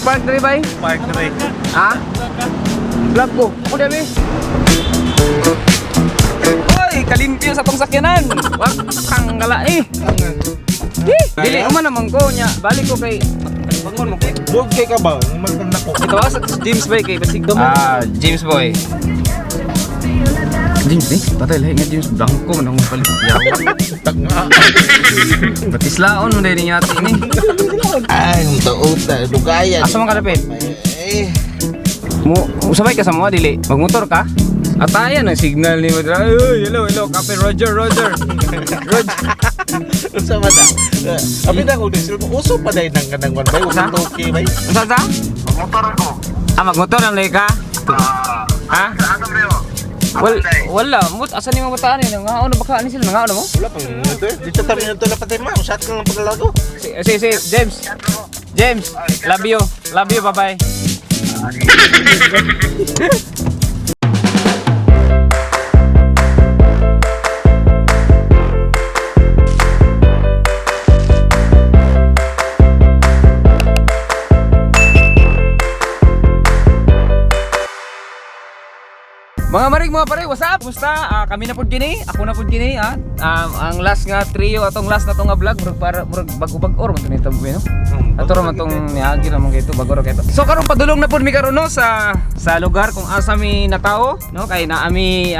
Park diri bay? Park diri. Ha? Vlog ko. Ako dami. Oy, kalimpyo sa tong sakyanan. Wag kang gala eh. Eh, dili man naman ko nya. Balik ko kay bangon mo ko. Buog kay ka ba? Magkang nako. Ito sa James Boy kay basig damo. Ah, James Boy. James eh, patay lahi nga James blanco man akong palit. Tanga. Batislaon mo dahil niya ati ni. Ay, ang taot na dugayan. Asa man kalapit? Eh, Mo usabay ka sa mga dili. Magmotor ka? Atayan ang signal ni Madra. Ay, hello, hello, Captain Roger, Roger. Roger. Unsa ba da? Abi na ko diesel mo. Uso pa dahil nang kanang one by Sa? one okay bay. Unsa sa? Magmotor ako. Ah, magmotor ang lay ka? Ha? Asa ba yun? Wal, wala. Mut, asa ni mga bataan eh? Nangaon na baka ani sila? Nangaon na mo? Wala pang motor. Dito tayo nito na patay ma. Usat ka lang paglago. Si, si, si, James. James, love you. Love you, bye-bye. Mga marig, mga pare, what's up? Kumusta? Ah, kami na pud kini, ako na pud kini, ah. Ang last nga trio atong last na tong nga vlog, murag para murag bag-o-bag-or man to nito, no? Ato ra man tong niagi ra man kay to, bago ra kay to. So karon padulong na pud mi karon, no, sa lugar kung asa mi natao, no, kay naami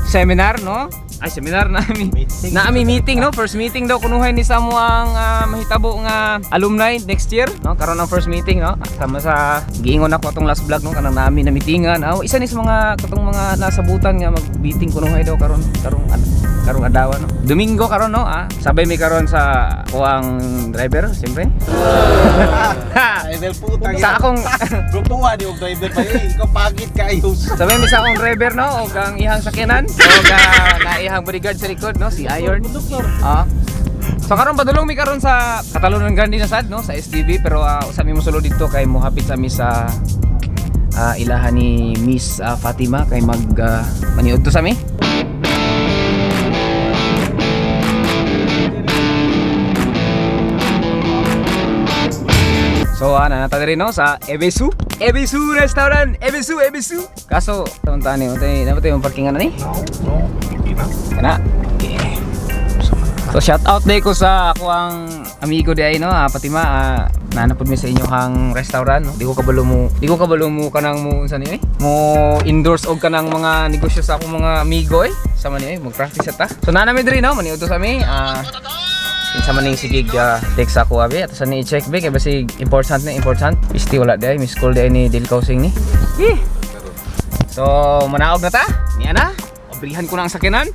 seminar, no? Ay, seminar na ami. Meeting. Naami meeting, no? First meeting daw kunuhay ni sa mo ang mahitabo nga alumni next year, no? Karon ang first meeting, no? Sama sa giingon ako atong last vlog, no, kanang naami na meetingan. Ah, isa ni sa mga katong mga nasabutan nga mag-meeting kunuhay daw karon karong adlaw, no. Domingo karon, no, ah. Sabay mi karon sa kuang driver, siyempre. Driver putang. Sa akong Grupo ni og driver pa eh. Ikaw pagit kayo. Sabay mi sa akong driver, no, og ang ihang sakyanan, og naihang bodyguard sa likod, no, si Iron. Ah. So karon padulong mi karon sa Katalunan Grande na sad, no, sa STB, pero usa mi mosulod dito kay mohapit sa mi sa ilahan ni Miss Fatima kay mag maniud to sa mi. So ana nata diri, no, sa Ebesu. Ebesu Restaurant, Ebesu, Ebesu. Kaso taon ni, utay dapat yung parkingan na ni. No, hindi na. Kana. Okay. So shout out day ko sa ako ang amigo di ay, no, Fatima, nanapod mi sa inyong restaurant, no. Di ko kabalo mo kanang mo unsa ni eh? Mo endorse og kanang mga negosyo sa akong mga amigo eh. Sa man ni eh, mag-practice ta. So naa nami diri, no, maniudto sa mi. Kinsa man ning sige text ako abi ato sa ni i-check be kay basig important na important. Isti wala di ay miss call di ay ni Dil Kausing ni. Eh. So manaog na ta. Niya na. Obrihan ko na ang sakyanan.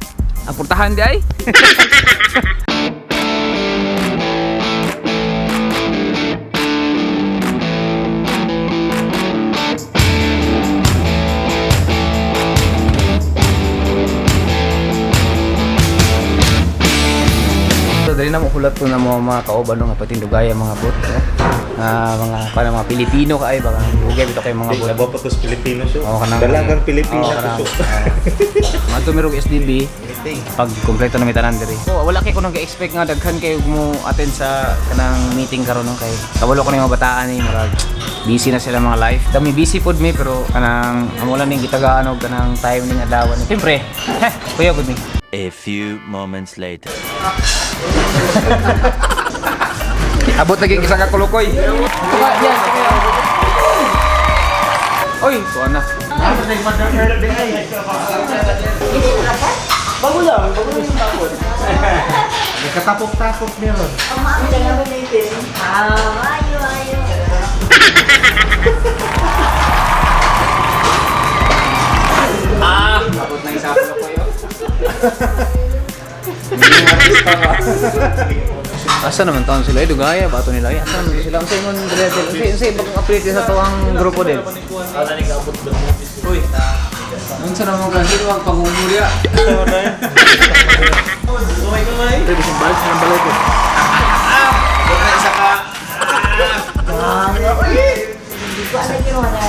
Ang purtahan di ay. So dali na mo kulat ko na mga kauban, no, nga patindugaya mga bot, no? Nga mga para mga Pilipino ka ay baka dugay bitaw kay mga bot. Labaw pa to sa Pilipino siya. Oo, kanang Dalagang Pilipina Oo, to kanang- siya. Oo. Mga tumirog SDB Meeting. pag kompleto na may tanan diri. So wala kay ko nang expect nga daghan kayo mo attend sa kanang meeting karon, no, kay kabalo ko na yung mga bataan ni murag busy na sila mga life. Kami busy pod mi pero kanang amo lang ning gitagaan og kanang time ning adlaw ni. Siyempre, kuya pud mi. A few moments later. Abot lagi isa ka kulukoy. Tuka diyan. Oy, tuwa na. Nagkatapok-tapok meron. Ah, ayo, ayo. Ah, abot na isa ka kulukoy. Oh. Asa naman taon sila eh, dugaya ba ato nila eh? Asa naman sila? Unsa imong dili dili? Unsa ibang update sa tuang grupo din? Uy. Unsa naman ka sino ang pangumulya? Pre, bisang balik sa balay ko. Abot na isa ka. Hindi ko alam yung mga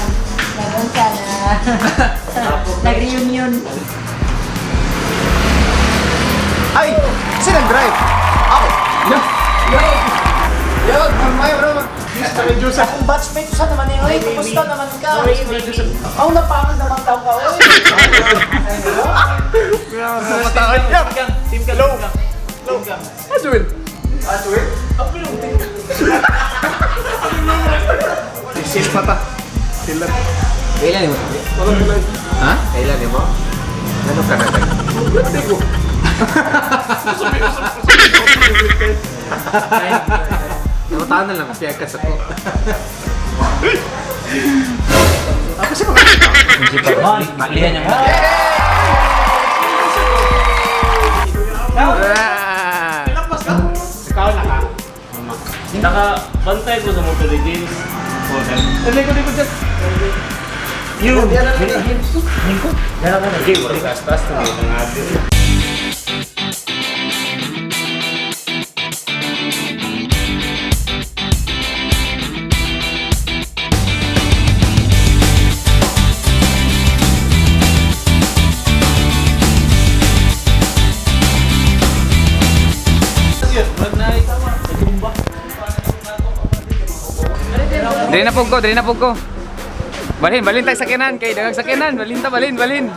nagunsa na nag-reunion. Ay, sino nag-drive? Ako. Yo. Yo. Yo, mamay bro. Akong batchmate sa naman eh. Oy, kumusta naman ka? Aw, napangag naman tao ka, oy. Team ka. Low. Low. Asuil. Asuil? Sis mata. Sila. Kailan mo? Ha? Kailan mo? Ano ka na? Namataan na lang kasi akas ako. Malihan niya. Ah! Ikaw na ka. Naka-bantay ko sa motor ni James. Hindi ko, hindi ko dyan. Hindi, wala tas-tas na ng ate. Dili na pug ko, dili na pug ko. Balhin, balhin tayo sakyanan kay dagag sakyanan, balhin ta, balhin, balhin.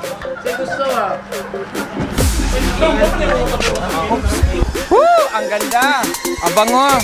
Woo! Ang ganda! Ang bango!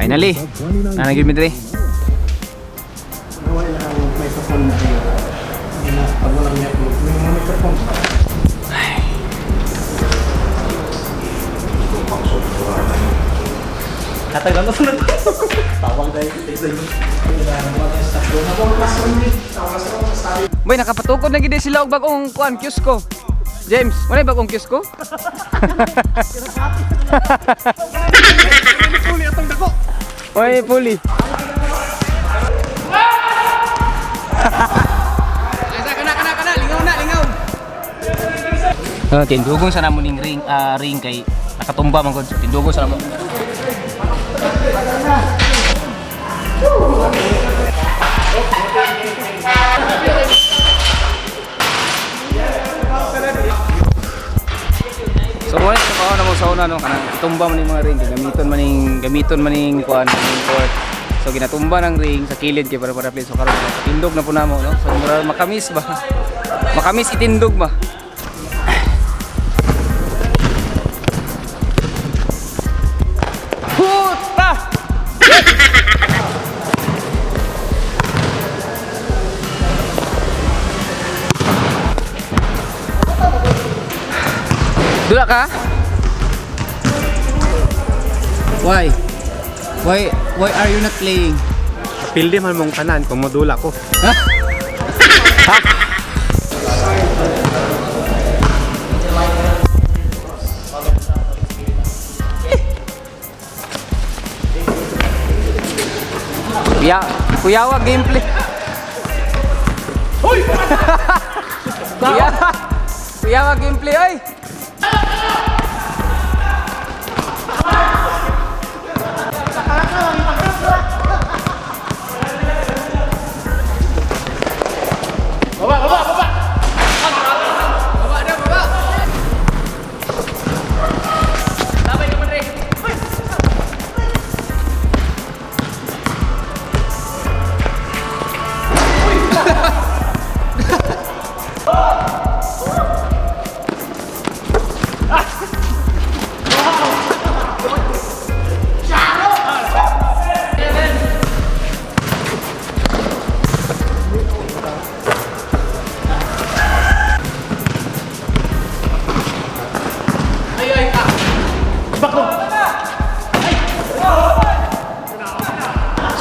Finally! Nanagid mi diri. Boy, nakapatukod na gid sila og bagong kuan kiosko. James, wala bagong kiosko? Oy, puli. Kana kana kana, lingaw na, lingaw. Oh, tindugon sa namo ning ring ring kay nakatumba man gud. Tindugon sa namo. So wala sa kaon mo sa una no, kanang tumba man ning mga ring kay gamiton man ning kuan ning court. So ginatumba ng ring sa kilid kay para play. So karon tindog na po namo no. So mura makamis ba? Makamis itindog ba? Puta! Dula ka? Why? Why are you not playing? Pildi man mong tanan kung modula ko. Kuya, kuyawa gameplay. Hoy! Kuya, kuyawa gameplay ay. Baba, baba, baba. Baba na, baba. Sabay naman rin.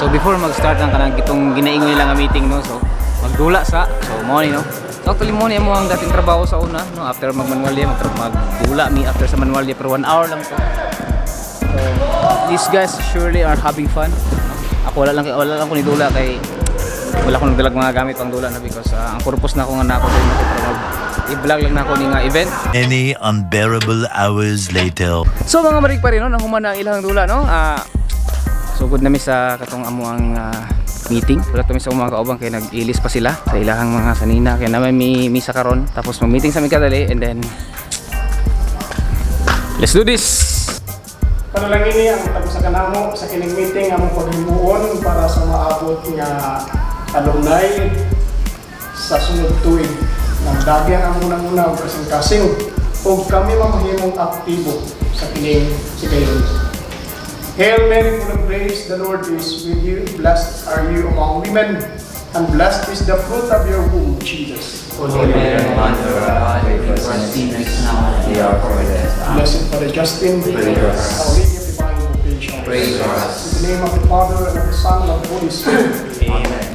So before mag-start ang kanang itong ginaingon nila nga meeting no, so mag Magdula sa. So mo ni, no. So actually mo ni mo ang dating trabaho sa una, no, after magmanual day, magdula mi after sa manual day, pero 1 hour lang to. So these guys surely are having fun. Ako wala lang ko ni dula kay wala ko nagdalag mga gamit pang dula na because ang purpose na ako nga nako din ako para mag i-vlog lang nako ni nga event. Many unbearable hours later. So mga marig pa rin, no, nahuman na ang ilang dula, no. Sugod na mi sa katong amo ang meeting. Wala to mi sa mga kaubang kay nag-ilis pa sila sa ilahang mga sanina kay naman mi misa karon. Tapos mag-meeting sa mi kadali and then let's do this. Panalangin ni ang tag sa kanamo sa kining meeting among paghimuon para sa maabot nga alumni sa sunod tuig. Nang dagi ang among nanguna og kasing-kasing ug kami mamahimong aktibo sa kining sigayon. Hail Mary, full of grace, the Lord is with you. Blessed are you among women, and blessed is the fruit of your womb, Jesus. Blessed Father Justin, Our Lady of Divine Vocation. Pray for us. In the name of the Father, and of the Son, and of the Holy Spirit. Amen.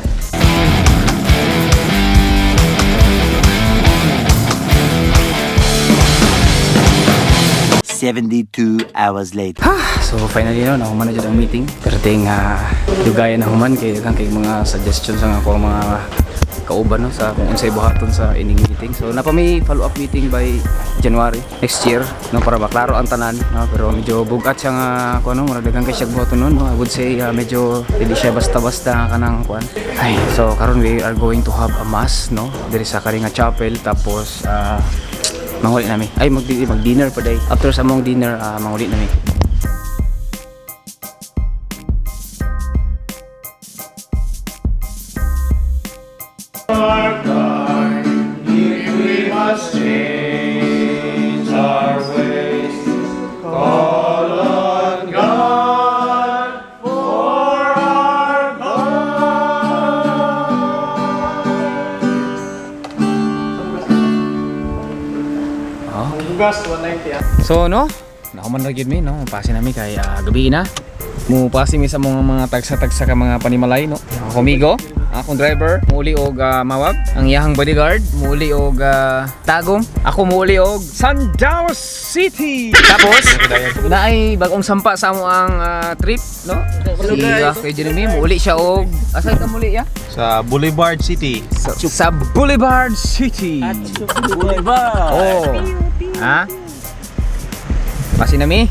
72 hours later. So finally, no, nahuman na jud ang meeting. Perting dugayan na human kay daghan kay mga suggestions ang ako ang mga kauban, no, sa kung unsay buhaton sa ining meeting. So napa may follow up meeting by January next year, no, para maklaro ang tanan, no, pero medyo bugat siya nga kuan, no, murag daghan kay siya buhaton nun, no. I would say medyo dili siya basta-basta kanang kuan. Ay, so karon we are going to have a mass, no, diri sa Karinga Chapel, tapos manguli nami. Ay, mag dinner pa day. After sa among dinner, manguli nami. If we must change our ways, call on God for our God. Okay. Bugas, 190 ah. So no, nahuman na gyud mi, no. Pasi nami kay gabi na. Mupasi mi sa mga tagsa-tagsa ka mga panimalay, no. Ang kumigo, akong driver, muuli og mawag, ang iyahang bodyguard, muuli og Tagum, ako muuli og Sandawa City. Tapos naay bagong sampa sa amo ang trip, no. Si kay Jeremy muuli siya og asa ka muli ya? Sa Boulevard City. Sa Boulevard City. Boulevard. Oh. Ha? Pasi nami.